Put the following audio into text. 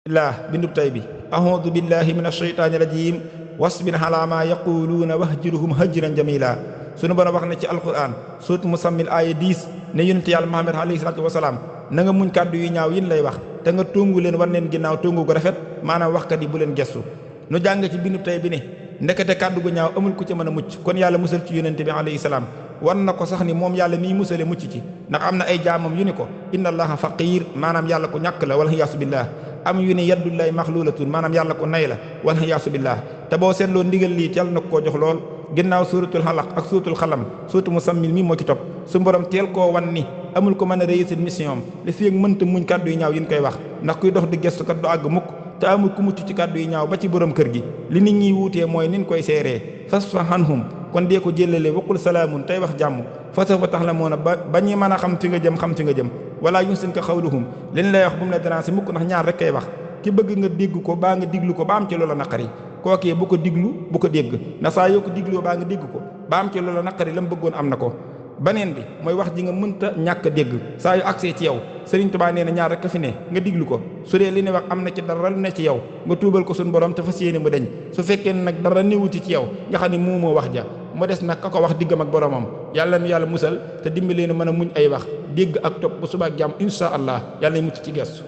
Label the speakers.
Speaker 1: illah bindub tay bi a'udhu billahi minash shaytanir rajim wasbir ala ma yaquluuna wahjurhum hajran jamila. sunu borom wax na ci alquran suut musammil aaya 10 ne yonent yàlla Muhammad alayhi salaatu wasalaam na nga muñ kàddu yu ñaaw yin lay wax te nga tongu leen war leen ginnaaw tongu gu rafet maanaam waxkat yi bu leen gestu. nu jàng ci bindub tay bi ne ndekete kàddu gu ñaaw amul ku ci mën a mucc kon yàlla musal ci yonent bi alayhi salaam wan na ko sax ni moom yàlla miy musale mucc ci ndax am na ay jaamam yu ni ko inna allaha faqir maanaam yàlla ko ñàkk la wala yaasu billah am yu ni yaddullahi maxlulatun maanaam yàlla ko nay la wala yaasu billah te boo seetloo ndigal lii teel na koo jox lool ginnaaw suuratul xalaq ak suuratul xalam suuratu musammil mi moo ci topp su borom teel koo wan ni amul ko mën a réussir mission am li fi mënta muñ kàddu yu ñaaw yin koy wax ndax kuy dox di gestu kat du àgg mukk te amul ku mucc ci kàddu yu ñaaw ba ci borom kër gi li nit ñi wuutee mooy nin koy seeree fasfa anhum kon dee ko jëlale waqul salaamun tey wax jàmm fa sawfa ta'lamuuna ba ñi mën a xam fi nga jëm wala yuhsinka qawluhum liñ lay wax bu mu la déranger mukk ndax ñaar rek kay wax ki bëgg nga dégg ko baa nga diglu ko ba am ci loola naqari kookee bu ko diglu bu ko dégg ndax saa yoo ko digloo baa nga dégg ko ba am ci loola naqari la mu bëggoon am na ko. baneen bi mooy wax ji nga mënta ñàkk dégg saa yu agsee ci yow Sëriñ Tuubaa nee na ñaar rek a fi ne nga diglu ko su dee li ne wax am na ci dara lu ne ci yow nga tuubal ko suñu borom te fas yéene mu deñ su fekkee nag dara newuti ci yow nga xam ne moo wax ja mu des nag ka ko wax diggam ak boromam yàlla nu yàlla musal te dimbalee na mën a muñ ay wax dégg ak topp bu suba ak jàmm insha allah yàlla mucc ci gestu